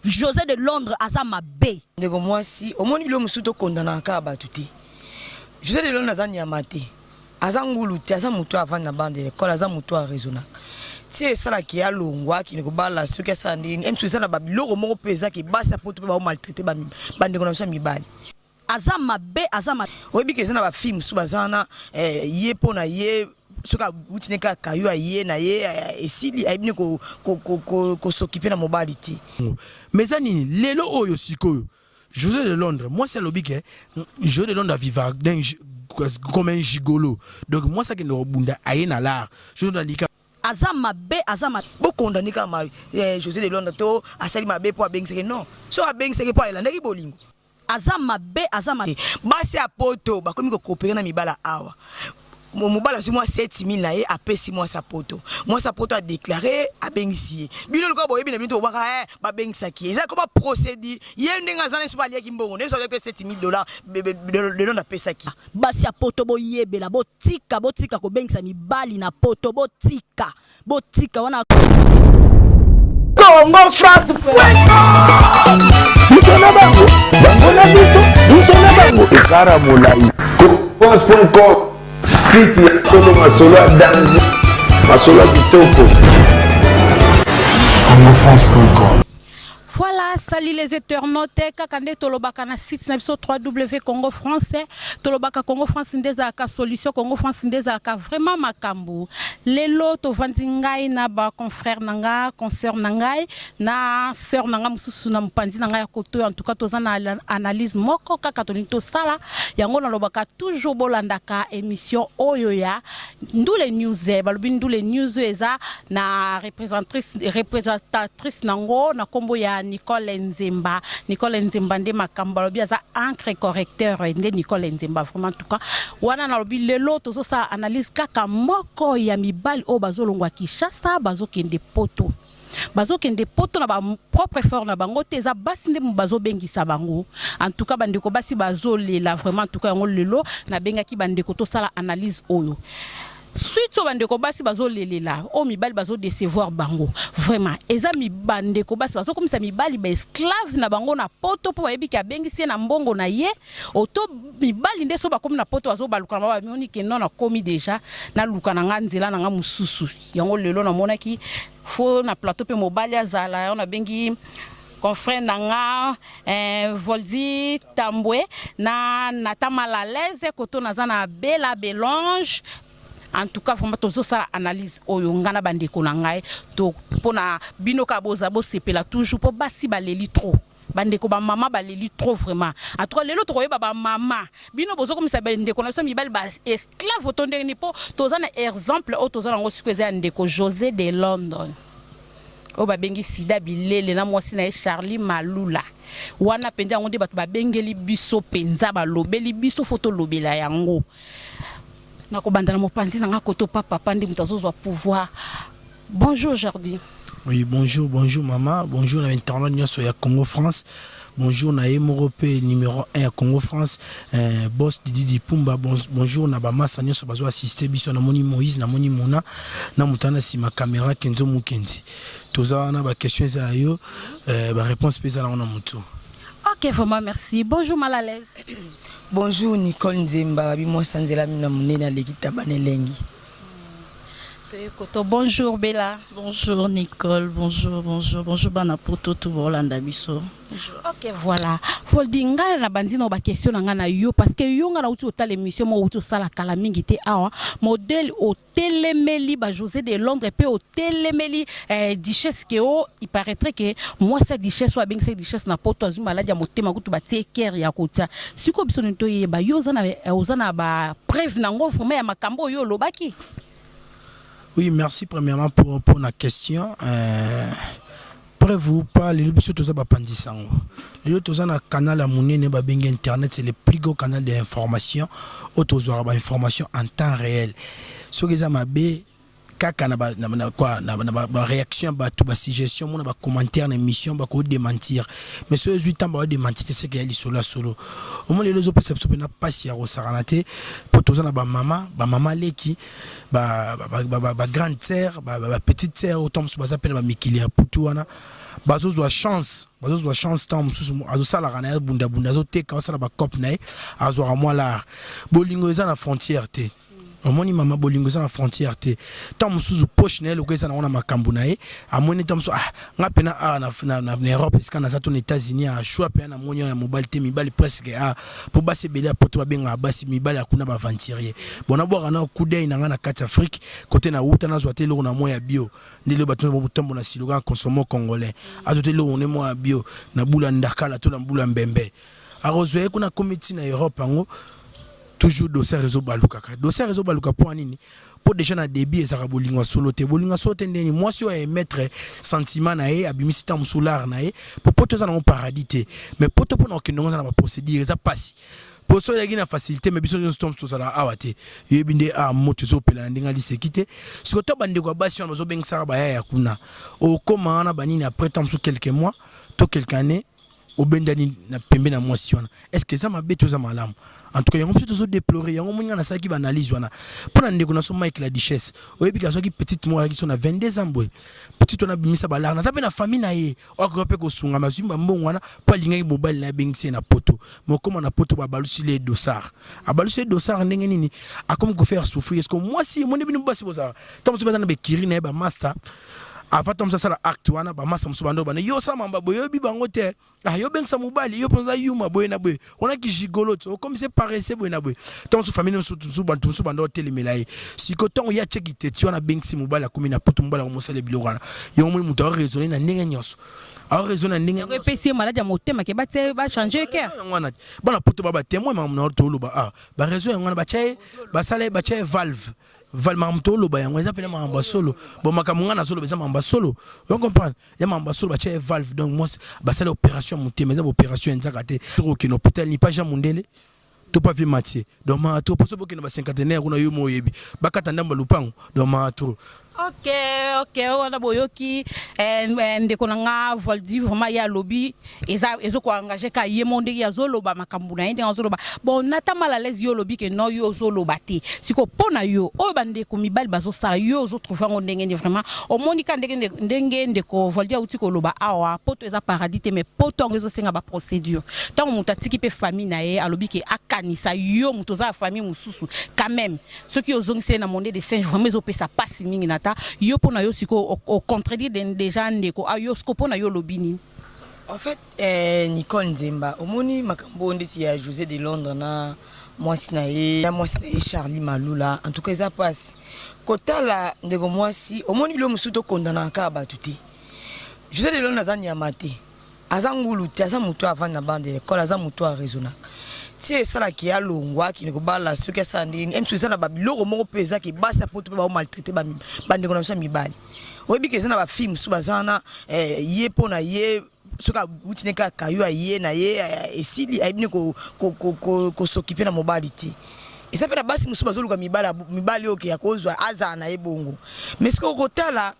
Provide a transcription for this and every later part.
José de Londres aza mabe. Ndeko mwasi, omoni biloko mosusu tokondanaka kaka bato te. José de Londres aza nyama te, aza ngulu te, aza moto oyo avandi na bande ya ecole, aza moto oyo araisonnaka. Ti esalaka ye alongwa akende kobala soki asala ndenge nini, msu eza na ba biloko moko mpe eza ke basi ya poto mpe bao maltraiter ba bandeko na biso ya mibali. Aza mabe aza mabe. Oyebi ke eza na ba filles mosusu baza wana eh, ye mpo na ye soki awuti ne kaka kayo aye na ye eh, esili ayebi ne ko, ko, ko, ko, ko s'occuper na mobali te. Mais eza nini lelo oyo sikoyo Jose de Londres mwasi alobi ke Jose de Londres aviva comme un gigolo donc mwasi akende kobunda aye na lar Jose de alika. Aza mabe aza mabe. Bo condamne kaka ma eh, Jose de Londres to asali mabe po abengisaki non soki abengisaki po alandaki bolingo. Aza mabe aza mabe. Basi ya poto bakomi ko coopere na mibala awa mobali azwi mwa 7000 na ye apesi mwasi ya poto mwasi ya poto adeklare abengisi ye bino lokola boyebi na bino te bobaka eh, babengisaki ye eza koma procédure ye ndenge aza na biso baliaki mbongo na biso azwaki mpe 7000 dollars de Londres apesaki. Basi ya poto boyebela botika botika kobengisa mibali na poto botika Botika wana. Congo France Biso na bango, bango na biso, biso na bango. Ekara molai. France.com site ya solo masolo ya danger, masolo ya kitoko. CongoFrance.com Voilà, salut les internautes, kaka nde tolobaka na site na biso 3W Congo France, tolobaka Congo France nde ezalaka solution, Congo France nde ezalaka vraiment makambo. Lelo tovandi ngai na ba confrères na nga, consoeur na ngai, na sœur na nga mosusu na mopanzi na ngai ya koto, en tout cas toza na analyse moko kaka tolingi tosala yango. Nalobaka toujours bolandaka émission oyo ya Ndule News. Balobi Ndule News eza na représentatrice nango na kombo ya Nicole Nzemba. Nicole Nzemba nde makambo, balobi aza encre correcteur nde Nicole Nzemba. Vraiment, en tout cas wana nalobi lelo tozosala analyse kaka moko ya mibali oyo bazolongwa Kinshasa, bazokende poto. Bazokende poto na ba propre effort na bango te, eza basi nde bazobengisa bango. En tout cas bandeko basi bazolela vraiment. En tout cas yango lelo nabengaki bandeko tosala analyse oyo suite oyo bandeko basi bazolelela oyo mibali bazodecevoir bango. Vraiment eza bandeko basi bazokomisa mibali baesclave na bango na poto, mpo bayebi ke abengisi ye na mbongo na ye. Oto mibali nde so bakomi na poto bazobaluka na bango, bamoni ke non, nakomi déjà, naluka na nga nzela na nga mosusu. Yango lelo namonaki fo na plateau mpe mobali azala. Yango nabengi confrère na nga Voldi Tambwe na Nata Malalaise koto naza na Bela Belonge. En tout cas vraiment tozosala analyse oyo nga na bandeko na ngai to mpona bino kaka boza bosepela toujours, mpo basi baleli trop, bandeko bamama baleli trop vraiment. En tout cas lelo tokoyeba bamama bino bozokomisa bandeko na biso mibali ba esclave to ndenge nini, mpo toza na exemple oyo toza nango sikoyo eza ya ndeko José de London oyo babengi Sida Bilele na mwasi na ye Charlie Malula. Wana mpenza yango nde bato babengeli biso mpenza, balobeli biso fo tolobela yango. Nakobanda na mopanzi na nga koto pa papa nde moto azozwa pouvoir. Bonjour Jordi. Oui, bonjour, bonjour maman, bonjour na internaute nyonso ya Congo France. Bonjour na ye moko pe numéro 1 ya Congo France, boss Didi Dipumba, bon, bonjour na ba massa nyonso bazo assister biso, namoni Moïse, namoni Mona, na mutana sima caméra Kenzo Mukenzi. Toza wana ba question eza ya yo, ba réponse pe eza nango na mutu. Ok, vraiment merci. Bonjour Malalaise. Bonjour Nicole Nzemba, babi mwasi ya nzela mina monene aleki taba na elengi. Toyekoto. Bonjour Bella. Bonjour Nicole, bonjour, bonjour, bonjour bana poto tout bolanda biso. Bonjour. Ok, voilà. Foldi ngai na bandi na ba question na ngai na yo parce que yo ngai na uti otala émission mo uti osala kala mingi te awa modèle otelemeli ba José de Londres pe otelemeli Duchesse ke o il paraîtrait que mwasi ya Duchesse oyo abengisaki Duchesse na poto azwi maladi ya motema, kutu batie cœur ya kotia. Sikoyo biso nini toyeba yo oza na ba preuve nango vraiment ya makambo oyo olobaki? Oui, merci premièrement pour la question. Preuve ou pas, lelo biso toza bapanzi sango. Lelo toza na canal ya monene babengi internet, c'est le plus gros canal d'information oyo tozwaka ba information en temps réel. Soki eza mabe kaka na ba, na, na, quoi, na, na ba, ba réaction ya bato, ba suggestion, mona ba commentaire na émission bako démentir. Mais soki ezwi temps ba démentir te, c'est que ya lisolo ya solo. Omoni lelo ezopesa biso mpena mpasi ya kosakana te, mpo toza na bamama, bamama leki, ba grande sœur, ba petite sœur, oyo mosusu baza mpe na bamikili ya putu wana. Bazozwa chance, bazozwa chance ntango mosusu azosalaka na ye, abundabunda, azoteka, asala bacope na ye, azwaka mwa lar. Bolingo eza na frontière te. Omoni mama, bolingo eza na frontière te. Ntango mosusu poche na ye lokola eza nango na makambo na ye, amoni ntango mosusu, ah, nga mpena awa na Europe esika naza to na États-Unis, a choix mpena namoni awa ya mobali te, mibali presque a mpo basi ebele ya poto babengaka basi mibali ya kuna baaventurier. Bon, nabwaka na coup d'œil na nga na kati Afrique kote na wuta, nazwa te eloko na mwa ya bio. Ndele bato botambo na siloka consomme congolais, azwa te eloko ne mwa ya bio na bula ndakala to na bula mbembe, akozwa ye kuna. Akomi ntina Europe yango, toujours dossier ezobalukaka, dossier ezobaluka. Mpo nini? Mpo déjà na début ezalaka bolingo ya solo te. Bolingo ya solo te ndeni mwasi oyo aémettre sentiment na ye, abimisi ntango mosusu lare na ye, po poto eza nango paradis te. Mais poto, mpona kokende yango, eza na baprocédure, eza pasi. Po so ezalaki na facilité, mais biso nyonso to tozalaka awa te. Yoyebi nde awa moto ezopela na ndenge aliseki te. Sikoyo to bandeko ya basi wana bazobengisaka bayaya kuna, okóma wana banini, après ntango mosusu quelques mois to quelques années, obendani na pembe na mwasi wana. Est ce que eza mabe to eza malamu? En tout cas, yango biso tozodéplorer yango. Moninga nasalaki baanalyse wana mpo na ndeko na so Mike la Duchesse. Oyebi ke azwaki petite moko, azalaki so na 22 ans boye. Petite wana abimisa balare, naza mpe na famille na ye oyo akoka mpe kosungama. Azwi bambongo wana mpo alingaki mobali na ye abengisi ye na poto. Mokoma na poto, babalusili ye dossard. Abalusi ye dossard ndenge nini? Akomi kofaire souffrir. Est ce que mwasi omoni bino basi bozala ntango mosusu baza na bekiri na ye, bamaster, avant ntango mosusu asala acte wana, bamasa mosusu bando bana yo osala mamba boye, oyebi bango te. Ah, yo bengisa mobali, yo mpenza yuma boye na boye, onaki gigolo ti okomisi paresse boye na boye. Ntango mosusu famille mosusu, bato mosusu banda otelemela ye. Siko ntango ye atieki teti wana, abengisi mobali, akomi na poto, mobali akomosala biloko wana. Yango moni moto aoraisonne na ndenge nyonso, aoraisonne na ndenge yango epesi ye maladi ya motema ke batie bachange cœur. Yango wana bana poto ba batémoin makambo na toloba. Ah, baraison yango wana batya ye, basala ye, batya ye valve val. Makambo toloba yango eza mpena makambo ya solo. Bon, makambo ngai nazoloba eza makambo ya solo, o comprendre? Ya makambo ya solo. Batya ye valve, donc mwasi basala opération ya motema. Eza baopération ya nzaka te. Tokokende hôpital ni pas Jean Mundele to pas vie Mathieu. Donc maa trop poso bokende bacinquantenaire kuna, yo mo oyebi bakata ndambo ya lupango. Donc maa trop. Ok, wana boyoki ndeko na nga Voldi. Vraiment, ye alobi eza ezokoengage ka ye mo ndenge azoloba makambo na ye, ndenge azoloba. Bon, nata mal à l'aise, yo olobi ke non, yo ozoloba te. Siko mpo na yo, oyo bandeko mibali bazosala, yo ozotrouve yango ndenge nini? Vraiment, omoni ka ndenge ndeko Voldi auti koloba awa, poto eza paradis te, mais poto yango ezosenga baprocédure. Ntango moto atiki mpe famille na ye, alobi ke akanisa yo moto oza ya famille mosusu quand même, soki ozongisi ye na monnaie de singe, vraiment ezopesa mpasi mingi. Na ta yo, mpo na yo sikoyo, ocontredire déjà ndeko yo, siko mpo na yo olobi nini? En fait, Nicole Nzemba, omoni makambo oyo ndeti ya José de Londres na mwasi na ye, na mwasi na ye Charlie Malula, en tout cas eza mpasi kotala ndeko mwasi. Omoni bilo mosusu, tokondanaka kaka bato te. José de Londres aza nyama te, aza ngulu te, aza moto avandi na bande l'école, aza moto araisonnaka ti esalaki alongwa akende kobala. Soki asala ndenge nini, mosusu eza na babiloko moko mpe ezaki basi ya poto mpe baomaltraite bandeko na biso ya mibali. Oyebi ke eza na bafille mosusu baza wana, ye mpo na ye, soki awuti ne kaka kayo aye na ye, esili, ayebi ne kosokipe na mobali te. Eza mpe na basi mosusu bazoluka mibali oyo ke ya kozwa azala na ye bongo. Mais soki okotala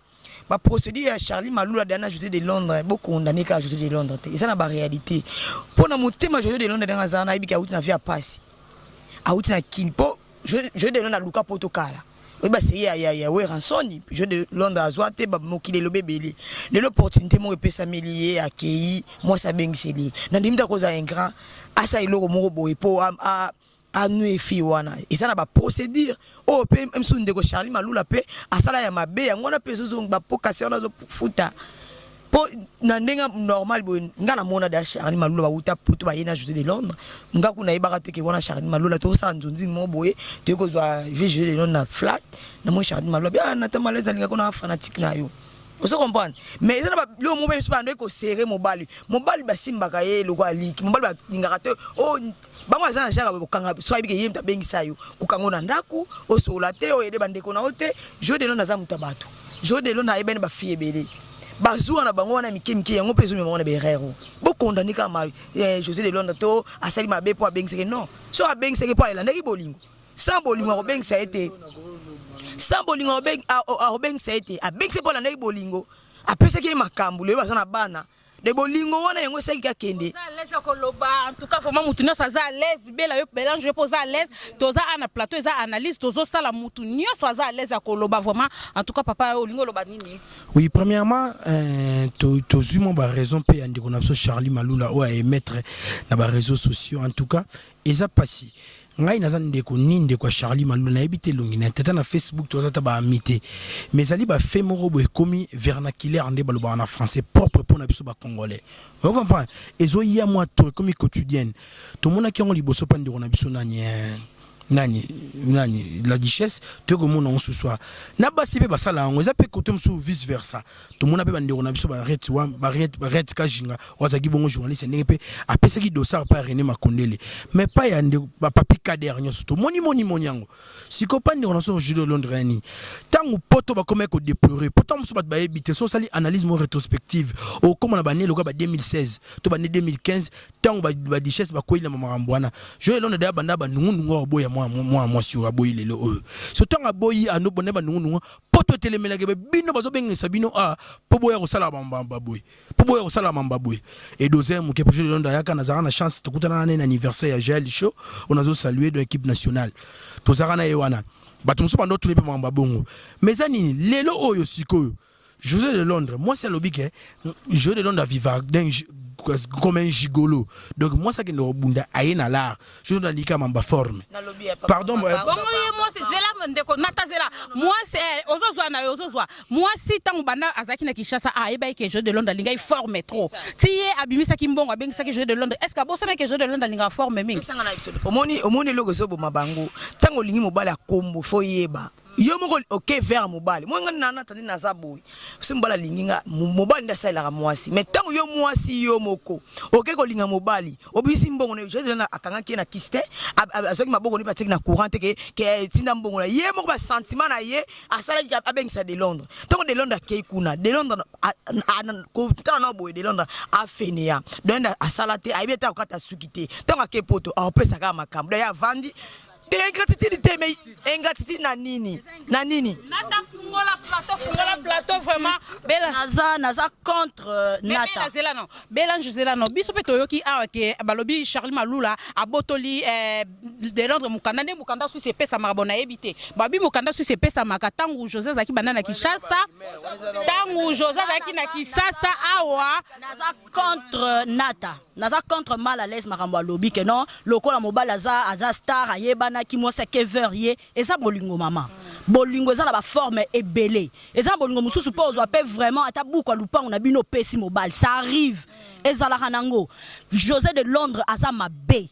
baprocédure ya Charlie Malula dana José de Londres, bokondane kaka José de Londres te. Eza na baréalité mpo na motema. José de Londres, ndenge azala, nayebi ke awuti na vie ya pasi, awuti na Kini. Mpo José de Londres aluka poto kala, oyebi baseye ya Werrason. José de Londres azwa te. Mokili elobi ebele. Lelo opportunité moko epesameli ye, akei, mwasi abengiseli ye. Na ndimi ta kozala ingrat, asala eloko moko boye mpo anue fille wana. Eza na baprocédure oyo mpe mosusu ndeko Charlie Malula mpe asala ya mabe. Yango wana mpe ezozonga bapokasi wana azofuta. Mpo na ndenge normal boye, nga namona da Charlie Malula bauta poto, baye na José de Londres. Nga kuna nayebaka te ke wana Charlie Malula. Tokosala nzonzi moko boye, toyei kozwa vie José de Londres na flat. Namoni Charlie Malula bia nata malaise, alingaka na fanatique na yo, ozo comprendre? Mais eza na biloko moko mpe bando ekosere mobali. Mobali basimbaka ye eloko aliki, mobali balingaka te. O bango aza na genre kokanga. So ayebi ke ye moto abengisa yo, kokanga na ndako, osola te, oyede bandeko na yo te. José de Londres aza moto ya bato. José de Londres ayebani, bafille ebele bazuwa na bango wana mike mike. Yango mpe ezomema wana baerreur. Bokondani kaka ma José de Londres to asali mabe mpo abengisaki? Non, so abengisaki mpo ayelandaki bolingo. Sans bolingo akobengisa ye te. Sans bolingo akobengisa ye te. Abengisi mpo alandaki bolingo, apesaki ye makambo. Lelo baza na bana. De bolingo wana yango esalaki akende. Oza à l'aise ya koloba en tout cas vraiment mutu nyonso aza à l'aise bela yo belange yo mpe oza à l'aise toza a na plateau eza analyse tozosala mutu nyonso aza à l'aise ya koloba vraiment en tout cas papa olingi oloba nini? Oui, premièrement, euh, tozwi mwa baraison mpe ya ndeko na biso Charlie Malula oyo aémettre na baréseaux sociaux. En tout cas, eza pasi. Ngai naza ndeko ni ndeko ya Charlie Malula, nayebi te elongi na ye tata na Facebook, toza ata baami te, mais ezali bafe moko boye ekomi vernaculaire nde balobaka na français propre mpo na biso bacongolais. Ocomprendre, ezoya mwa to ekomi quotidienne. Tomonaki yango liboso mpa ndeko na biso nani, eh, nani nani, la duchesse. Toyei komona yango susu na basi mpe basala yango, eza mpe kote mosusu vice versa. Tomona mpe bandeko na biso baret Kajinga oyo azalaki bongo journaliste, ndenge mpe apesaki dossard mpa ya René Makondele, mais pa ya ndeko bapapi Kader nyonso tomoni moni moni yango. Sikoyo mpa ndeko na biso Jules Londres ya nini, ntango poto bakomaki kodéplorer, poto mosusu bato bayebi te. So osali analyse mo rétrospective, okóma na bane lokola ba 2016 to bane 2015, ntango baduchesse bakweli na makambo wana. Joel Londres deya banda banungunungu, aboya mwana mwasi oyo aboyi lelo oyo. So ntango aboyi anobonda banungunungu, poto etelemelaki bino, bazobengisa bino a mpo boya kosala bamba boye, mpo boya kosala mamba boye. Edose moke mpo Joel Londres ayaka, nazalaka na chance tokutana na ye na anniversaire ya Jael Show oyo nazosalue dans équipe nationale. Tozalaka na ye wana, bato mosusu bando otuna mpe makambo ya bongo. Mais eza nini lelo oyo sikoyo? José de Londres, mwasi alobi ke José de Londres aviva comme un gigolo, donc mwasi akende kobunda aye na l'art. José de Londres alika mamba forme. Pardon. Bongo ye mwasi, zela ndeko nata, zela mwasi, eh, ozozwa na yo, ozozwa mwasi. Ntango banda azalaki na Kinshasa, ayebaki ke José de Londres alingaki forme trop, ti ye abimisaki mbongo, abengisaki José de Londres. Est ce que abosanaki José de Londres alingaka forme mingi? Omoni, omoni eloko ezoboma bango. Ntango olingi mobali akombo, fo yeba yo moko oke vers mobali. Moi nga nana tandi naza boye, so mobali alingi nga, mobali nde asalelaka mwasi. Mais ntango yo mwasi yo moko oke kolinga mobali, obimisi mbongo na ye, akangaki ye na kisi te, azwaki maboko ne batiaki na courant te ke tinda mbongo na ye moko, basentiment na ye asalaki abengisa de Londres. Ntango de Londres akei kuna, de Londres kotala na boye, de Londres afeneya, donc asala te, ayebi ete akokata suki te. Ntango ake poto, akopesa kaka makambo, donc ye avandi te. Ingratitude te, mais ingratitude na nini, na nini? Nata, fungola plateau, fungola plateau vraiment bela. Naza contre Nata. Zela no, Belange, zela no. Biso mpe toyoki awa ke balobi Charlie Malula abotoli eh, de Londres mokanda nde mokanda suisse epesamaka. Bo nayebi te, babi mokanda suisse epesamaka ntango José azalaki banda na Kinshasa, ntango José azalaki na Kisasa awa. Naza contre Nata, naza contre mal à l'aise. Makambo alobi ke non, lokola mobali aza star, ayebanaki, mwasi ake vers ye, eza bolingo. Mama, bolingo eza na baforme ebele. Eza na bolingo mosusu mpo ozwa mpe vraiment ata buku ya lupango na bino opesi mobali, ça arrive, ezalaka nango. José de Londres aza mabe,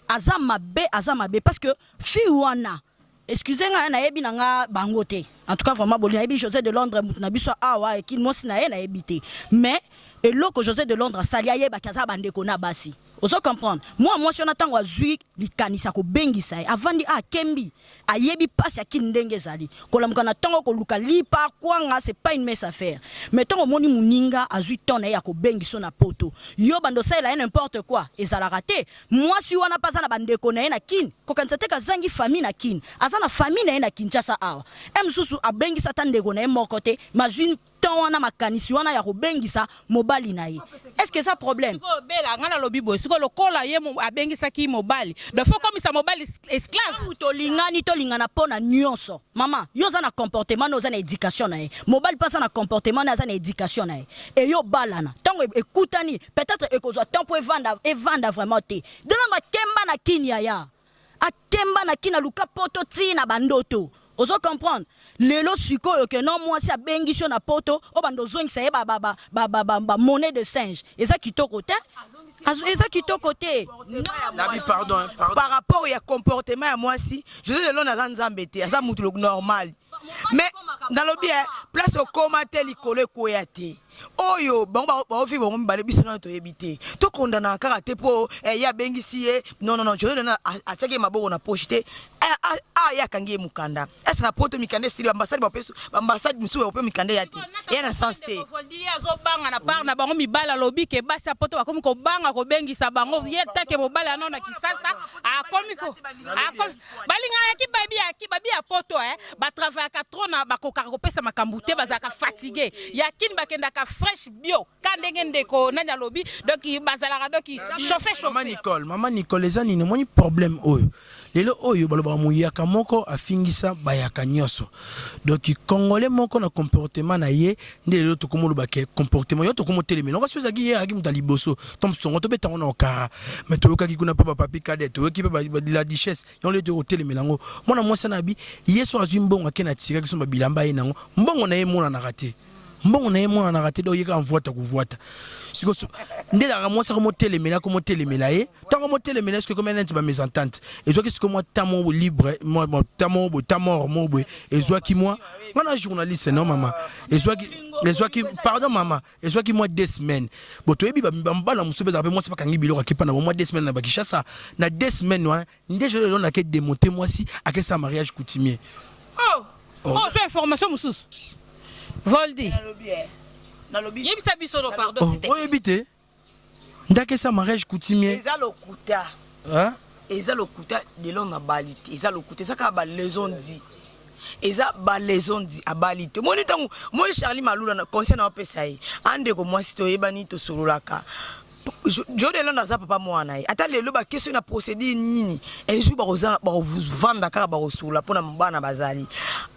aza mabe, aza mabe, parce que fille wana, excuse ngai, nayebi na nga bango te. En tout cas vraiment boli, nayebi José de Londres mutu na biso awa ekini, mwasi na ye nayebi te. Mais eloko José de Londres asali, ayebaki aza bandeko na basi, ozo comprendre? Mwa mwasi wana, ntango azwi likanisi akobengisa ye, avandi akembi, ayebi mpasi akini ndenge ezali kolamuka na ntongo koluka lipa kwanga, c'est pas une mince affaire. Mais ntango omoni moninga azwi temps na ye ya kobengisa na poto, yo bando osalela ye n'importe quoi, ezalaka te. Mwasi wana mpe aza na bandeko na ye na Kini, kokanisa te kazangi famille na Kini, aza na famille na ye na Kinshasa awa. E mosusu abengisa ata ndeko na ye moko te, mazwi temps wana, makanisi wana ya kobengisa mobali na ye, est ce que eza problème? Sikoyo Bela, ngai nalobi boye, sikoyo lokola ye abengisaki mobali, donc faut komisa mobali esclave? Ntango tolingani, tolingana mpo na nyonso. Mama, yo oza na comportement na, oza na éducation na ye, mobali mpe aza na comportement na, aza na éducation na ye. Eyo balana, ntango ekutani, peut-être ekozwa temps mpo evanda, evanda vraiment te. Delongo akemba na Kini, yaya, akemba na Kini, aluka poto ti na bandoto, ozo comprendre? Lelo sikoyo ke no mwasi abengisi yo na poto, oyo bando ozongisa ye bamonnaie de singe, eza kitoko te, eza kitoko te. Nabi, pardon, hein, pardon. Par rapport ya comportement ya mwasi, José de Londres aza nzambe te, aza mutu normal. Mais nalobi eh, place okóma te, likolo ekweya te. Oyo bango baofi bango mibale, biso nano toyebi te, tokondanaka kaka te mpo ye abengisi ye. Non, non, non, José de Londres atiaki ye maboko na poche te. A ye akangi ye mokanda ese na poto, mikanda esili, baambassade bapesu, baambassade mosusu baope mikanda ya te, eya na sens te. Voldi ye azobanga na part na bango mibale. Alobi ke basi ya poto bakomi kobanga kobengisa bango. Ye take mobali ano na Kisasa akomi ko balingaka yaki babi yaki babi ya poto, eh, batravaillaka trop na bakokaka kopesa makambo te, bazalaka fatigue. Ya Kini bakendaka. fraîche bio ka ndenge ndeko nani alobi, donc bazalaka donc chauffe chauffe. Mama Nicole, mama Nicole, eza nini? Omoni problème oyo lelo oyo balobaka, moyaka moko afingisa bayaka nyonso. Donc Congolais moko na comportement na ye nde lelo tokomoloba ke comportement yo tokomotelemela ngo. Soki ozalaki, ye ayaki moto ya liboso to mosusu, tongo tobetango na okara, mais toyokaki kuna mpe bapapi kade, toyoki mpe la duchesse. Yango lelo tokotelemela yango. Mwana mwasi na bi ye so azwi mbongo, ake na tiraki so babilamba ye nango, mbongo na ye emonanaka te, mbongo na ye emonanaka te. Donc ye kaka mvwata kovwata. Sikoyo nde ezalaka mwasi akomotelemela, akomotelemela ye. Ntango motelemela, eske ekomi neti bamésentente ezwaki sikoyo mwa temps moko libre, mwa temps moko boye, temps mort moko boye ezwaki mwa nga na journaliste. Non mama, ezwaki, pardon mama, ezwaki mwa 2 semaines. Bo toyebi bana mosusu mpe ezalaka mpe mwasi bakangi biloko, akepa na mwa 2 semaines na Bakishasa. Na 2 semaines wana nde jelo lelo nake démonter mwasi, akesa mariage coutumier. Oh, oh, so information mosusu Voldi, yebisa biso no, pardon. Oh, oyebi te ndakesa mariage coutumier? Eza lokuta. Eza lokuta. Lelo na bali te, eza lokuta, eza kaka balaison di, eza balaison di, abali te. Omoni ntango moi Charlie Malula na conseil na opesa ye, andeko mwasi, toyebani, tosololaka. Jo de Londres aza papa mwana ye. Ata lelo bakesi na procédure nini, un jour bakovanda kaka, bakosolola mpona bana bazali.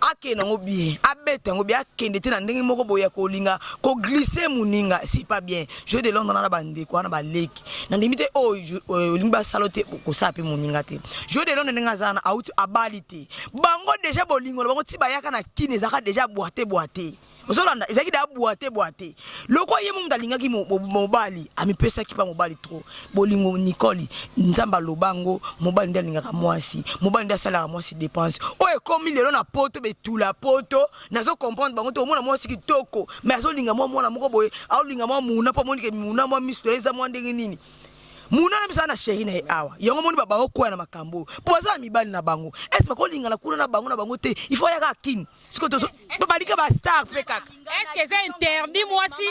Akende yango bien, abeta yango bien, akende te na ndenge moko boye ya kolinga koglisser moninga, c'est pas bien. Jo de Londres na bandeko wana baleki na ndimi te oyo olingi basala te, kosala mpe moninga te. Jo de Londres ndenge aza wana, auti abali te. Bango déjà bolingo na bango ti bayaka na Kini ezalaka déjà boite boite. Ozolanda, ezalaki da boite boite. Loko ye mo moto alingaki mobali, amipesaki mpa mobali trop. Bolingo, Nicole, Nzambe aloba yango: mobali nde alingaka mwasi, mobali nde asalaka mwasi dépense. Oyo ekomi lelo na Poto, betula Poto, nazo comprendre bango te. Omona mwasi kitoko, mais azolinga mwa mwana moko boye, aolinga mwa muna mpo amonike muna mwa miso eza mwa ndenge nini. Muna na biso aza na chéri na ye awa. Yango moni baokwya na makambo oyo mpo baza na mibali na bango. Ese bakolingana kuna na bango te, il faut ayaka Kini. Sikoyo balika bastar mpe kaka. Est-ce que eza interdit mwasi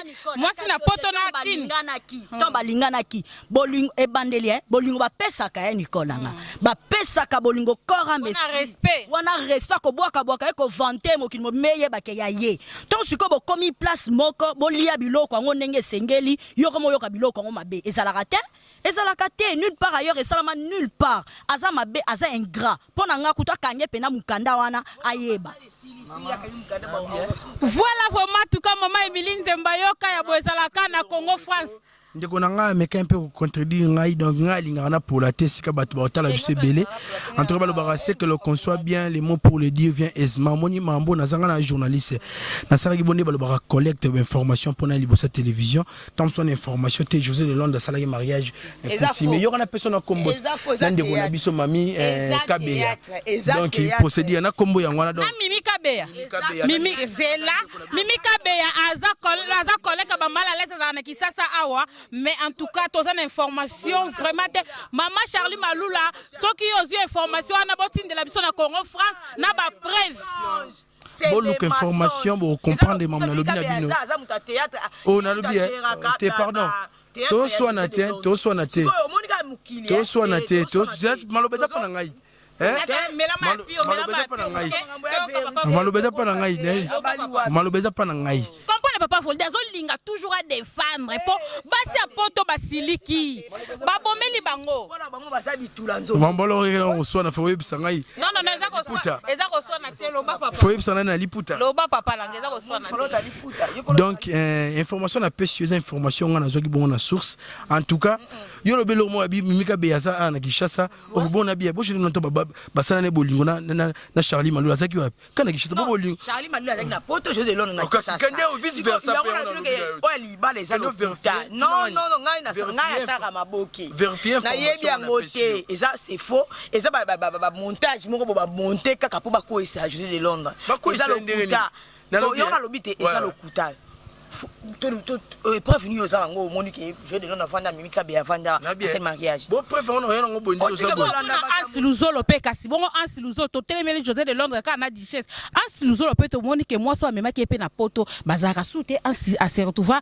na Poto na Kini? Balinganaki, ntango balinganaki, bolingo ebandeli, bolingo bapesaka ye. Nicole nanga, bapesaka bolingo corps âme. Wana respect. Wana respect, kobwakabwaka ye, kovanter mokili mobima eyebake ya ye. Ntongo sikoyo bokomi place moko, bolia biloko yango ndenge esengeli, yoko moyoka biloko yango mabe ezalaka te, ezalaka te nulle part ailleurs, esalama nulle part. Aza mabe, aza ingrat. Mpo na nga kutu akange mpena mokanda wana, ayeba. Voilà, vraiment, en tout cas, mama Emilie Nzemba, yoka ya boye ezalaka na Congo France. Ndeko na ngai ameka mpe kocontredire ngai. Donc ngai alingaka na pola te esika bato baotala biso ebele. En tout cas, balobaka ce que l'on conçoit bien, les mots pour le dire vient aisément. Omoni mambo, nazanga na journaliste, nasalaki bo nde balobaka collecte information mpona liboso ya télévision. Ntango mosusu na information te, José de Londres asalaki mariage Eza coutumier. faux. Yoka na peso na kombo Eza faux, eza na ndeko na théâtre. biso mami Eza Kabeya. théâtre, eza Donc théâtre. procédure na kombo yango wana donc. Na Mimi Kabeya. Kabeya. Mimi zela, Mimi Kabeya aza koleka bamala lese, azala na Kisasa awa. Mais en tout cas, toza na information vraiment te. Mama Charlie Malula, soki ozwi information wana, botindela biso na Congo France na bapreuve. Boluka information, bocomprendre mamu nalobi na bino. Aza moto ya théâtre. Oh, nalobi, te, pardon. Toswana te, toswana te. Toswana te, maloba eza mpo na ngai. Eh? Maloba eza mpo na ngai, maloba eza mpo na ngai, maloba eza mpo na ngai. Comprendre, papa Voldi azolinga toujours adéfendre mpo basi ya Poto basiliki, babomeli bango. Bango baza bitula nzoto. Mambolo oswana, fo oyebisa ngai. Non, non, non, eza koswana, eza koswana te. Loba, papa. Fo oyebisa ngai na liputa. Loba, papa langa, eza koswana te. Donc information napesi yo eza information ngai nazwaki bongo na source. En tout cas, yo lobi eloko moko yabi Mimi Kabeya aza awa na Kinshasa, okobona bia bosheli noto basala ne bolingo na Charlie Malula, azalaki wapi? Ka na Kinshasa bo bolingo. Charlie Malula azalaki na Poto, José de Londres na Oh, kasi Kinshasa. kende vice versa Yango mpe na wana bino ke nalobi na yo. oyo libala eza Kende lokuta. vérifier. Non, non, non, ngai Vérifier nasalaka maboke. Vérifier information Nayebi yango napesi te. yo. Eza, c'est faux, eza bamontage moko bo bamonte kaka mpo bakweyisa José de Londres. Bakweyisa Eza ye ndenge nini? lokuta. Nalobi, Yango eh? nalobi te, eza lokuta. Épreuve nini oza yango? Omoni ke José de Londres avanda, Mimi Kabeya avanda, asali mariage. Bo preuve wana oya nango boye nde oza Otika boye. kolanda Na Ansi Luzolo mpe, kasi bongo Ansi Luzolo, totelemeli José de Londres kaka na duchesse. Ansi Luzolo mpe, tomoni ke mwasi oyo amemaki ye mpe na Poto, bazalaka su te. Ansi ase retrouva,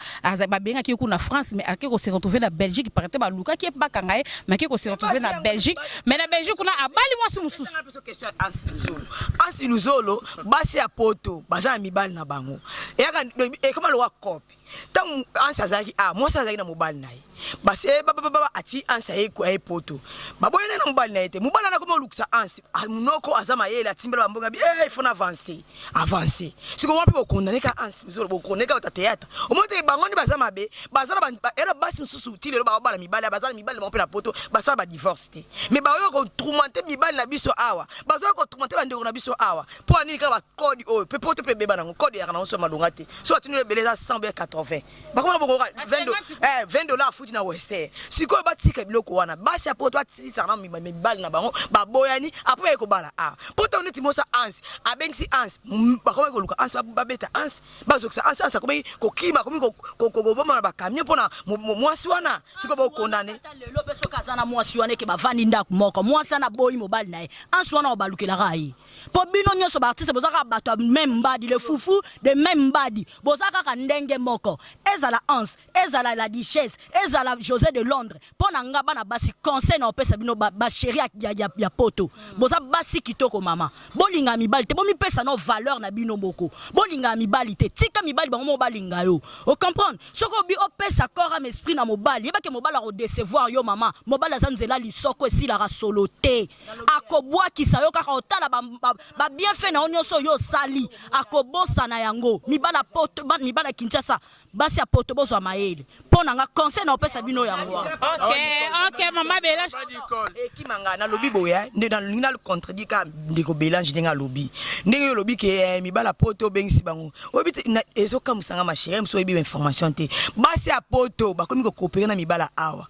babengaki ye kuna na France, mais ake kose retrouver na Belgique. Parce que balukaki ye mpe bakanga ye, mais ake kose retrouver na Belgique. Mais na Belgique kuna abali mwasi mosusu. Nga biso question ya Ansi Luzolo. Ansi Luzolo, basi ya Poto baza na mibali na bango, eyaka ekoma lokola cope. Ntango Anse azalaki a mwasi azalaki na mobali na ye, basi eh, babababa ati Anse aye aye poto, baboyana na mobali na ye te. Mobali wana akomi olukisa Anse, monoko aza mayele, atimbela bambongo abi eh, il faut na avancer avancer. Sikoyo wana mpe bokondane ka Anse, bozolo bokondane ka bato ya théâtre, omoni te bango nde baza mabe, baza na ba basi mosusu ti lelo babala mibali, baza na mibali bango mpe na poto, basala ba divorce te, mais baoyo kotourmente mibali na biso awa, bazoya kotourmente bandeko na biso awa. Mpo na nini kaka ba code oyo pe poto pe ebeba nango code eyaka nango so malonga te so atindi ebele eza 100 bien 80 bakoma bongo 20 dollars afuti na western. Sikoyo batika biloko wana, basi ya poto batilisaka na mibali na bango, baboyani apres baye kobala awa poto. Neti mosa Anse abengisi Anse, bakomaki koluka Anse, babeta Anse, bazokisa Anse. Anse akomaki kokima, akomi koboma na bacamion mpona mwasi wana. Sikoyo bokondane lelo mpe soki aza na mwasi wana eke bavandi ndako moko, mwasi wana aboyi mobali na ye, Anse wana obalukelaka ye. Mpo bino nyonso baartiste boza kaka bato ya même mbadi, le fufu de même mbadi, boza kaka ndenge moko. Ezala Anse, ezala la Duchesse, ezala José de Londres. Mpo na nga, bana basi, conseil na opesa bino, bachéri ya, ya, ya, ya poto, boza basi kitoko mama, bolinga mibali te, bomipesa no valeur na bino moko, bolinga mibali te, tika mibali bango moko balinga yo. Ocomprendre? Soki obi opesa corps, âme, esprit na mobali, yebake mobali akodecevoir yo mama. Mobali aza nzela lisoko esilaka solo te, akobwakisa yo kaka otala babienfait na yo nyonso oyo osali, akobosana yango. Mibala poto, mibala Kinshasa, basi ya poto, bozwa mayele. Mpo na nga, conseil na opesa bino yango wana. Ok, mama Belange. Ekimanga nalobi boye nde nalingi na contredire kaka ndeko Belange ndenge alobi, ndenge oyo olobi ke mibala poto obengisi bango. Oyebi te, ezokamwisanga ma chérie mosu, oyebi bainformation te. Basi ya poto bakomi kokopere na mibala awa.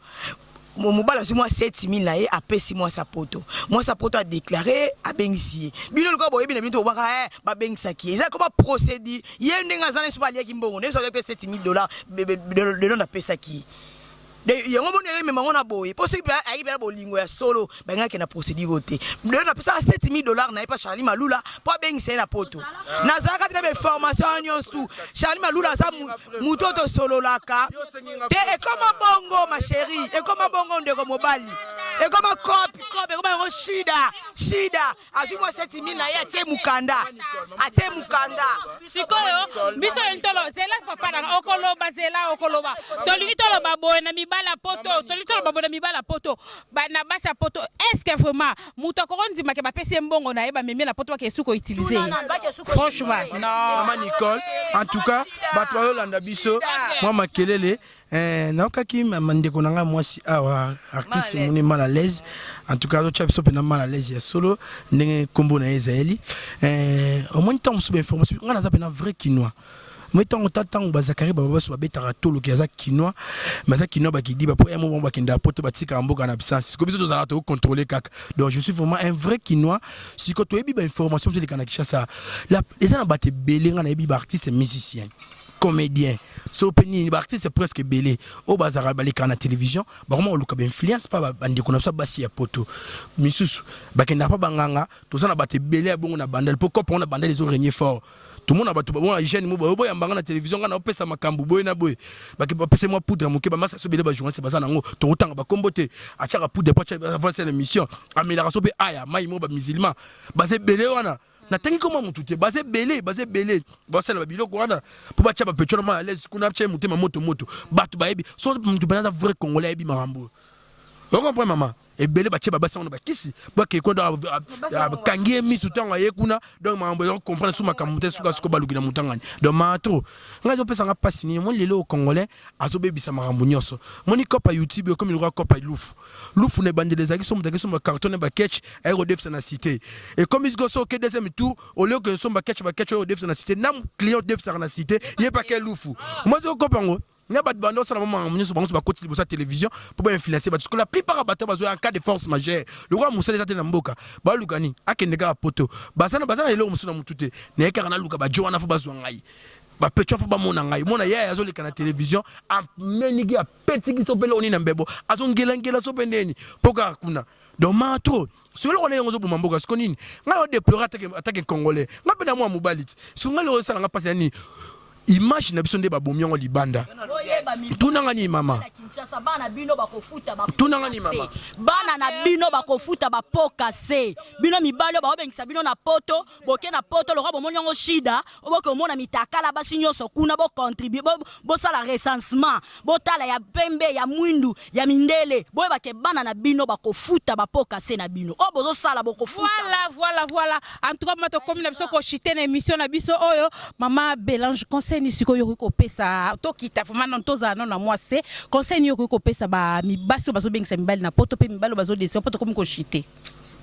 Mobali azwi mwa 7000 na ye, apesi mwasi ya poto, mwasi ya poto adeklare, abengisi ye. Bino lokola boyebi na bino te, obwaka eh, babengisaki ye, eza koma procédure. Ye ndenge aza na biso, baliaki mbongo na biso, aliaki mpe 7000 dollars de Londres apesaki ye. Yango moni eyemema ngo na boye, mpo soki ayaki mpe na bolingo ya solo, balingaki na procédure oyo te. De apesaka 7000 dollars na ye mpa Charlie Malula mpo abengisa ye na poto. Nazalaka te na bainformation wana nyonso tu. Charlie Malula aza motu oyo tosololaka te. Ekoma bongo ma chérie, ekoma bongo ndeko mobali, ekoma cope cope, ekoma yango shida shida. Azwi mwa 7000 na ye, atie mokanda, atie mokanda. Sikoyo biso oyo tolo zela, papa nanga okoloba, zela okoloba. Tolingi toloba boye na mibala poto, tolingi toloba boye na mibala poto, na basi ya poto. Est ce que vraiment moto akoko ndimake bapesi ye mbongo na ye, bamemi na poto, bake suki outiliser ye? Franchement non. Mama Nicole, en tout cas bato bazolanda biso, mwa makelele. Nayokaki ndeko na ngai mwasi awa, artiste moni mal à l'aise. En tout cas azotya biso mpena mal à l'aise ya solo, ndenge nkombo na ye ezali. Omoni, ntango mosusu bainformation, ngai naza mpena vrai Kinois. Moi ntango ta ntango bazakari baba baso babetaka toloki, aza Kinois, mais aza Kinois bakidiba mpo ya mo bakendaka poto, batikaka mboka na absence. Siko biso tozalaka tokocontrôle kaka. Donc je suis vraiment un vrai Kinois. Siko toyebi bainformation mosu eleka na Kinshasa, eza na bato ebele. Ngai nayebi baartiste musicien, comédien, so mpe nini, baartiste presque ebele oyo bazalaka balekaka na télévision, bakoma koluka bainfluence mpa bandeko na biso basi ya poto. Misusu bakendaka mpa banganga. Toza na bato ebele ya bongo na Bandal, mpo kope ngo na Bandal ezo régner fort. Tomona bato bamona jeune mo boye, boyambanga na télévision, ngai naopesa makambo boye na boye, bapesa mwa poudre moke. Bamasa so ebele, bajournaliste baza nango, tokotanga bakombo te. Atiaka poudre po atia na émission, amelaka so mpe aya mai mo. Bamusulman baza ebele wana, natangi koma motu te, baza ebele, baza ebele basala babiloko wana mpo batya bapetro na mal à l'aise kuna, atya motema moto moto. Bato bayebi so motu mpena aza vrai Congolais, ayebi makambo. Ocomprend, mama? Ebele batie babasi yango na bakisi, bakei kuna, bakangi ye misu ntango aye kuna. Donc makambo eza comprendre su makambo te. Suka siko baluki na motangani. Donc matro ngai ezopesanga mpasi nini? Moni lelo Congolais azobebisa makambo nyonso. Moni kopa YouTube ekomi lokola kopa lufu lufu. Na ebandeli ezalaki so moto akesomba carton na baketch, aye kodefisa na cité. Ekomi siko so oke deuxième tour, olie okende somba ketch, baketch oyo odefisa na cité, na client odefisaka na cité, ye mpe ake lufu. Mwasi okopa yango na bato banda osala makambo nyonso. Bango nyonso bakoti liboso ya télévision mpo bainfluence bato. Sikoyo la plupart ya bato bazoya en cas de force majeure, lokola mosala eza te na mboka, baluka nini? Akende kaka poto. Baza na eloko mosusu na motu te, naye kaka naluka bajo wana fo bazwa ngai, bapetwa fo bamona ngai. Mona yaya azoleka na télévision, ameniki, apetiki so mpe eloko nini na mbebo, azongelangela so mpe ndeni mpo kaka kuna. Donc ma trop soki eloko na yango ozoboma mboka. Siko nini ngai odeplore atake Congolais? Ngai mpe na mwa mobali ti siko ngai lelo osalanga mpasi ya nini? Image na biso nde babomi yango libanda. Tuna nga nini mama? Tuna nga nini mama? Bana na bino bakofuta ba pots cassés. Bino mibali oyo baobengisa bino na poto, boke na poto lokola bomoni yango shida, oboke omona mitakala basi nyonso kuna bo contribuer, bosala recensement, botala ya pembe, ya mwindu, ya mindele, boyeba ke bana na bino bakofuta ba pots cassés na bino. Oyo bozosala bokofuta. Voilà, voilà, voilà. En tout cas, mama tokomi na biso kochite na émission na biso oyo. Mama Belange, conseil ni sikoyo okoki kopesa tokita vraiment non tozala non na mwa se conseil ni okoki kopesa ba mibasi oyo bazobengisa mibali na poto mpe mibali oyo bazodesi mpo tokomi kochite.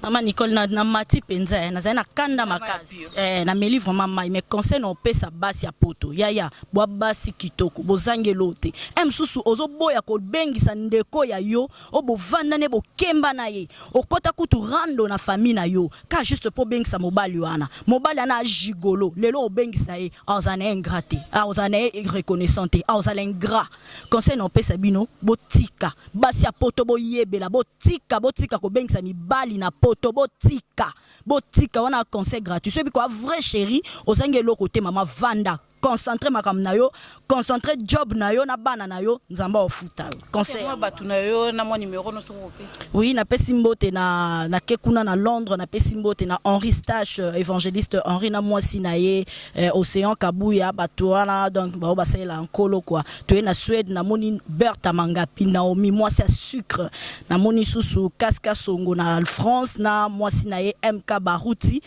Mama Nicole na, na mati penza eh, nazali na kanda makasi eh, nameli vraiment mai mais conseil na opesa basi ya poto yaya bwa basi kitoko bozangi eloko te eh, mosusu ozoboya kobengisa ndeko ya yo oyo bovanda ne bokemba na ye okota kutu rando na famille na yo ka juste po obengisa mobali wana mobali wana gigolo lelo obengisa ye azala na ye ingrat te azala na ye reconnaissant te azala ingrat. Conseil na opesa bino botika basi ya poto boyebela botika botika kobengisa mibali na poto botika botika wana conseil gratuit soki kwa vrai chérie ozangi eloko te mama vanda concentre makambo na yo concentre job na yo na bana na yo nzambe aofuta yo conseil mwa bato na yo na mwa numero no soki okopesa. Oui, napesi mbote na nake kuna na Londres, napesi mbote na Henri Stache, évangéliste Henri na mwasi na ye Océan Kabuya, bato wana donc bao basalela nkolo quoi. Toye na Suède, namoni Bertha Mangapi, Naomi mwasi ya sucre, namoni susu Kaska Songo na France na mwasi na ye MK Baruti.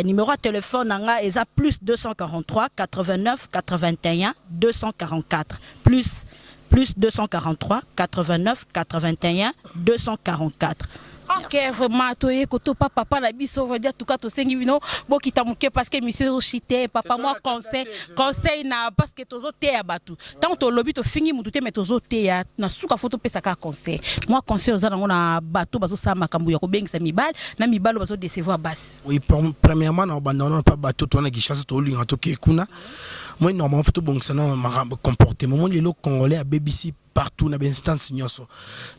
Numéro ya téléphone na nga eza plus 243 89 81 244 plus plus 243 89 81 244. Ok, vraiment toye kotopa papa na biso vraiment en tout cas tosengi bino bokita moke parce que émission ezochite papa mwa conseil conseil na parce que tozoteya bato ntango tolobi tofingi mutu te mais tozoteya na suka fo topesa kaka conseil mwa conseil oza nango na bato bazosala makambo ya kobengisa mibali na mibali oyo bazodecevoir basi. Oui, premièrement na banda wana pa bato to na Kinshasa tolinga toke kuna. Moi normalement faut tobongisa na makambo comportement. Moi lelo congolais abebisi partout na bainstance nyonso.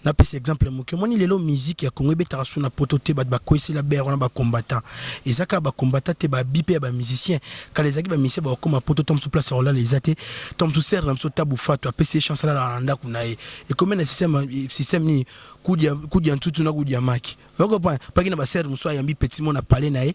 Napesa exemple moke. Omoni lelo musique ya Congo ebetaka su na poto te, bato bakwesela bere wana bacombattant. Eza kaka bacombattant te, babi mpe ya bamusicien. Kala ezalaki bamusicien bakokoma poto to mosusu place ya kolala eza te. To mosusu sere na biso Tabu Fatu apesi ye chance alalaka na ndako na ye. Ekomi na système nini? Kudia ntutu na kudia maki. Okopa paki na ba sœur mosusu ayambi petit mo na palais na ye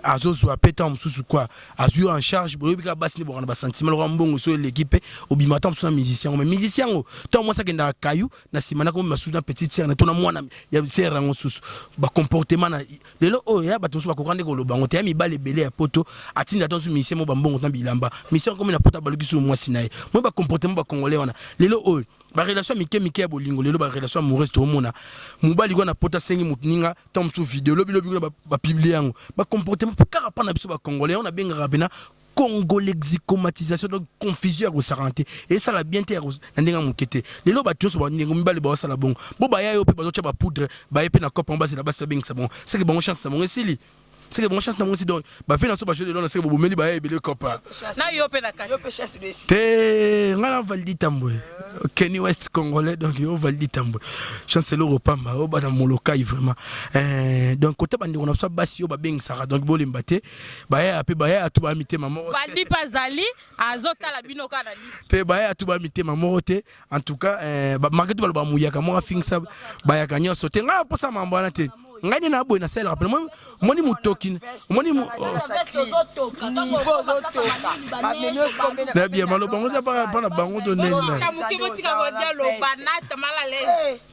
azozwa mpe ntango mosusu quoi azwi yo en charge. Boyebi kaka basi nde boka na basentiment lokola mbongo so eleki mpe obima ntango mosusu na musicien yango. Mais musicien yango ntango mwasi akendaka kayu na nsima nakomema susu na petite sœur na to na mwana ya sœur yango susu bacomportement na lelo oyo ya bato mosusu bakoka nde koloba yango te. Ya mibali ebele ya poto atinda ata mosusu musicien mo bambongo na bilamba, musicien akomi na poto abaluki susu mwasi na ye. Moi bacomportement bacongolais wana lelo oyo, barelation mike mike ya bolingo lelo, barelation amoureuse, toomona mobali kuna na poto asengi motu ninga ntango mosusu video lobi lobi kuna bapublie yango. Bacomportement kaka mpa na biso bacongolais yango nabengaka mpena congolexicomatisation, donc confusion ya kosakana te, esala bien te na ndenge ya moke te. Lelo bato nyonso bandenge mibale baosala bongo bo baya yo mpe bazotya bapoudre baye mpe na cope yango bazela basi babengisa bango seke bango chance na bango esili, seke bango chance na bango esili. Donc bafe na so bajo lelo na seke bobomeli baya ebele cope. Na yo mpe na kati. Te, ngai na Valdi Tambwe, Kenny West congolais. Donc yo Valdi Tambwe, chance eloko pamba oyo bana Molokai vraiment. Donc kota bandeko na biso basi oyo babengisaka, donc bolemba te, baya mpe baya tu baya mitema moko. Valdi mpe azali azotala bino kaka na liso. Te, baya tu baya mitema moko te. En tout cas marke tu baloba muyaka moko afingisa bayaka nyonso te. Ngai naposa mambo wana te. Ngai nde naboye nasalelaka pene omoni motoki omoni na bien maloba ngo eza mpona bango to ndenge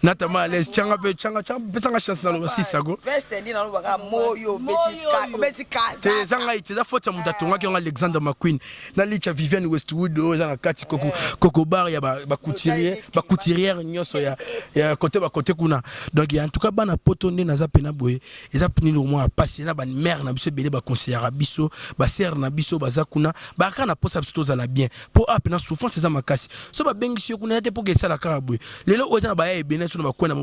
nata mal à l'aise. Tianga mpe tianga pesanga chance naloba sisako te. Eza ngai te, eza faute ya moto atongaki yango, Alexander McQueen na licha Vivienne Westwood oyo eza na kati koko bar ya bacouturier bacouturière nyonso ya kote bakote kuna. Donc en tout cas bana poto nde naza pena boye eza nini mwa pasi na bamare na biso ebele baconseillaka biso, basere na biso baza kuna bakaka na posa biso tozala bien mpo a pena souffrance eza makasi. So babengisi yo kuna ya te mpo ke esala kaka boye. Lelo oyo eza na baya ebele so na bakwena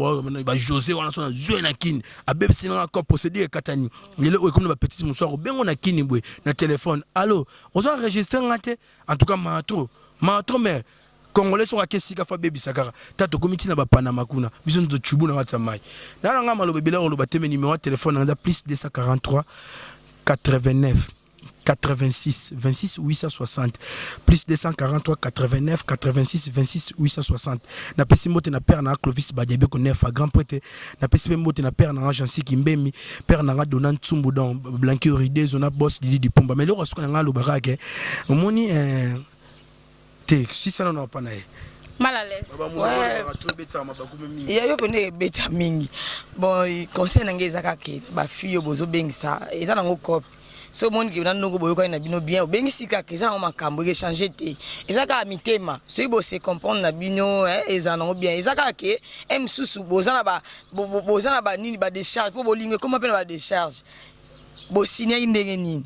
bajose wana so na zwe na kini abebisi nanga ko procédure ekatani. Lelo oyo ekomi na bapetite mosusu akobengo na kini boye na telefone: "Allo, ozo enregistre nga te?" En tout cas matro matro, mais congolais soki ake esika fa abebisa kaka ta tokomi ntina bapanama kuna biso nzo cubu na kati ya mai. Na nga maloba ebele koloba te, mais numéro ya telefone nanga eza plus 243 89. 86 26 860 plus 243 89 86 26 860. Napesi mbote na père na Clovis Badiabeko Nefa, grand prêtre. Napesi mpe mbote na père na nga Jansi Kimbemi, père na nga Dona Ntsumbu, donc Blanqui Oridezo na boss Didi Dipomba. Mais eloko suka na nga alobaka ke omoni te sisana na papa na ye. Mal à l'aise. Ya yo pene ebeta mingi. Bon, conseil na ngai eza kaka bafille oyo bozobengisa, eza nango cope. So omoni ke na ndongo boyokani na bino bien, obengisi kaka, eza nango makambo ekechange te, eza kaka mitema. Soki bose comprendre na bino, eza nango bien. Eza kaka ke e mosusu boza na banini, badécharge, mpo bolingo ekoma mpe na badécharge. Bosignaki ndenge nini?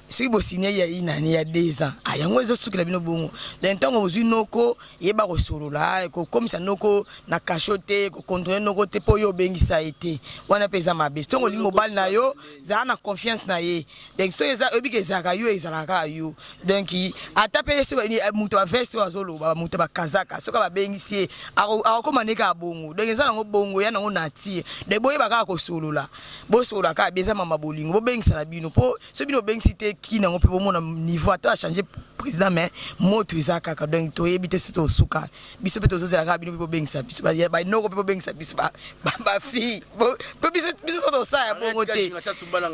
Soki bosignaki ya inani ya 2 ans, ah, yango ezosukela bino bongo. Donc ntango bozwi noko, yeba kosolola, kokomisa noko na kasho te, kocontrôle noko te, mpo oyo obengisa ye te, wana mpe eza mabe. Ntongo olingi mobali na yo, zala na confiance na ye. Donc soki eza oyebi ke ezalaka yo, ezalaka kaka yo. Donc ata mpe soki moto baveste oyo azoloba, moto bakazaka, soki babengisi ye, akokóma nde kaka bongo. Donc eza nango bongo, ya nango nature. Donc boyeba kaka kosolola, bosolola kaka bi, eza mama bolingo. Bobengisa na bino, mpo soki bino bobengisi te, kini yango mpe bomona niveau ata achange président, mais moto eza kaka. Donc toyebi te soki tosuka. Biso mpe tozozela kaka bino mpe bobengisa biso, banoko mpe bobengisa biso, bafille mpe. Biso so tosala ya bongo te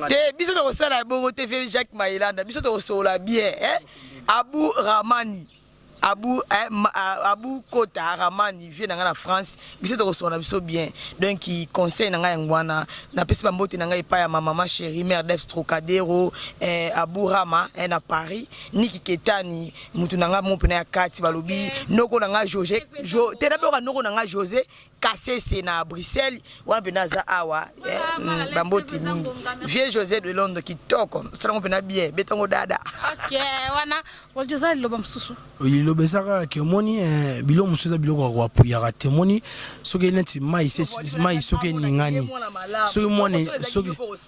te, biso tokosala ya bongo te. Fe Jacques Mailanda, biso tokosolola bien. Abu Ramani, Abu, Abu Kota Ramani, vie na ngai na France, biso tokosolola na biso bien. Donc conseil na ngai yango wana. Napesi bambote na ngai epai ya ma mama chérie, mère Debs Trocadero, Abu Rama, na Paris, Niki Ketani, mutu na ngai mo mpena ya kati. Balobi noko na ngai José jo, te nabeoka noko na ngai José Kasese na Bruxelles, wana mpena aza awa. Bambote mingi, vieux José de Londres, kitoko, osalango mpena bien, betango dada. Ok, wana oza liloba mosusu? Liloba eza kaka ke omoni, biloko mosusu eza biloko ya koapuyaka te. Omoni, soki neti mai, mai soki eningani, soki mwana,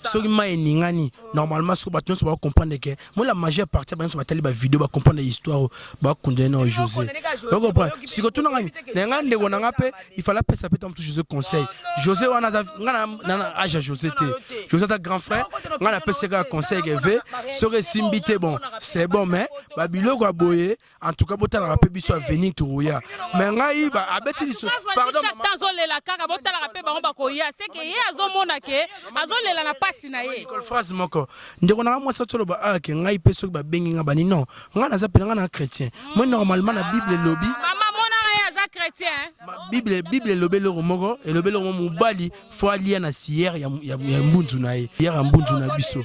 soki mai eningani, normalement soki bato nyonso bacomprendre ke moi, la majeure partie ba nyonso batali bavideo, bacomprendre histoire, bakondane na José, ocomprendre. Siko tuna ngai na ngai, ndeko na nga mpe, il fallait apesa mpe ta mosusu José conseil. José wana aza nga na âge ya José te, José aza grand frère. Ngai napesi kaka conseil ke ve soki esimbi te, bon, c'est bon, mais babiloko ya boye, en tout cas botalaka mpe biso avenir tokoya. Mais ngai abeti liso, pardon. Chaque azolela kaka, botalaka mpe bango bakoya, seke ye azomona ke azolela na pasi na ye. Phrase moko, ndeko na nga mwasi atoloba ake ngai mpe soki babengi nga bani, non, ngai naza mpena, ngai na chrétien. Moi normalement na Bible elobi Mama monaka ye aza chrétien. Bible elobi eloko moko, elobi eloko moko: mobali fo alia na siere ya mbunzu na ye, siere ya mbunzu na biso.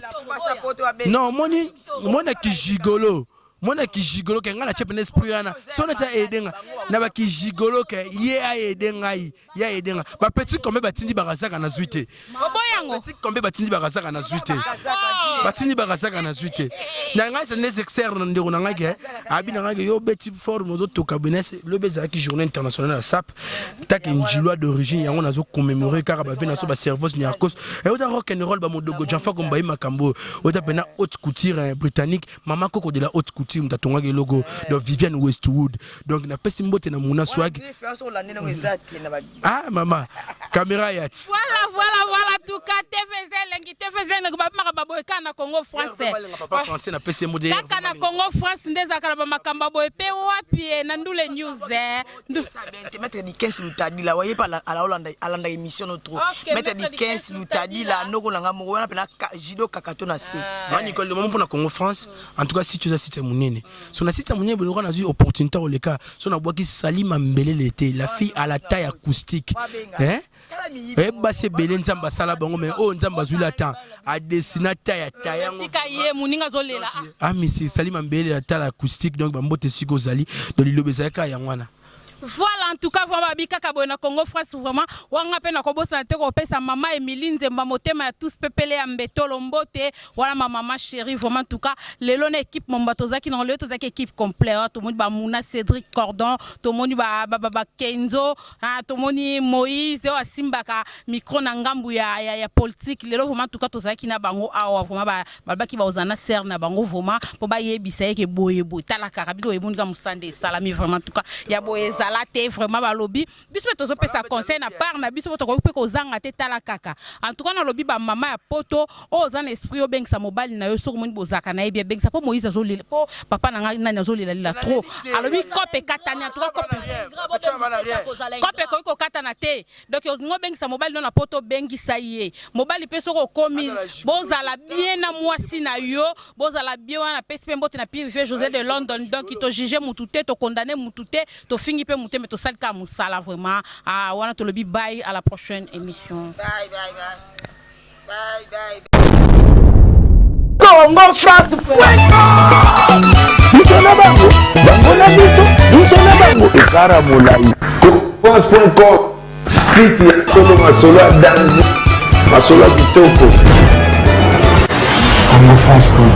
Non, omoni, omoni kigigolo, mwana kigigolo ke ngai natie pene esprit wana, so nati aede nga na bakigigolo ke ye aede ngai, ye aede nga. Bapetit kombe batindi bakazaka, nazwi te. Oboyango. Petit kombe batindi bakazaka, nazwi te. Batindi bakazaka, nazwi te. Na ngai eza nécessaire na ndeko na ngai ke abi na ngai ke yo obeti forme, ozotoka benese. Lobi ezalaki journée internationale ya sap take njilwa d'origine, yango nazo commémorer kaka bave na so baservice niarcos euta rock and roll, bamodogo Janfa Kombai, makambo oyo mpena haute couture britannique, mama koko de la haute couture, moto atongaki eloko, donc Viviane Westwood. Donc napesi mbote na Muna Swag. Ah, mama caméra yati. Voilà, tout cas TVZ elengi, TVZ elengi, babimaka baboye kaka na Congo Français. Papa français, napesi mbote. Kaka na Congo France nde ezalaka na bamakambo ya boye mpe wapi na Ndule News. Maître Dikens Lutadila, waye mpe alanda émission no trop. Maître Dikens Lutadila, noko na nga moko wana mpena jido kaka to na se. Nicole, mamo mpona Congo France, en tout cas si toza site ya monene, so na site ya monene boloko, nazwi opportunité koleka so nabwaki Salima Mbelele te, la fille à la taille acoustique, hein? Basi ebele Nzambe asala bango, mais oyo Nzambe azwili ata adesina ta ya ta yango. Tika ye, moninga azolela. Ah, misi Salima Mbelele ya taille acoustique. Donc bambote esika ozali. Donc liloba ezali kaka yango wana. Voilà, en tout cas vraiment babi kaka boye na Congo France. Vraiment wanga mpe nakobosana te kopesa mama Emilie Nzemba, motema ya tous, pepele ya mbetolo, mbote wana, ma mama chérie. Vraiment, en tout cas lelo na équipe momba tozalaki nango, lelo tozalaki équipe complet. Tomoni bamuna Cédric Cordon, tomoni bakenzo, tomoni Moïse oyo asimbaka micro na ngambu ya politique. Lelo vraiment, en tout cas tozalaki na bango awa. Vraiment balobaki baozala na sere na bango vraiment mpo bayebisa ye ke boye boye. Tala kaka bino, oyeboni ka mosanda esalami. Vraiment, en tout cas ya boye ezala. Ezala te vraiment. Balobi biso mpe tozopesa conseil na part na biso, po tokoki mpe kozanga te. Tala kaka, en tout cas nalobi, bamama ya poto oyo oza na esprit, obengisa mobali na yo. Soki omoni bozalaka na ye bien, bengisa, mpo Moïse azolela, mpo papa na ngai nani azolelalela trop. Alobi kope ekatani. En tout cas kope, kope ekoki kokatana te. Donc olingi obengisa mobali no na poto, obengisa ye. Mobali mpe, soki okomi, bozala bien na mwasi na yo, bozala bien. Wana napesi mpe mbote na Pirive José de London. Donc tojuge mutu te, tokondane mutu te, tofingi mpe mutu te, mais tosali kaka mosala vraiment. Ah, wana tolobi bye, à la prochaine émission. Bye bye bye. Bye bye. Congo France. Biso na bango, bango na biso, biso na bango, ekara molai. France.com, site ya solo, masolo ya danger, masolo ya kitoko. Congofrance.com.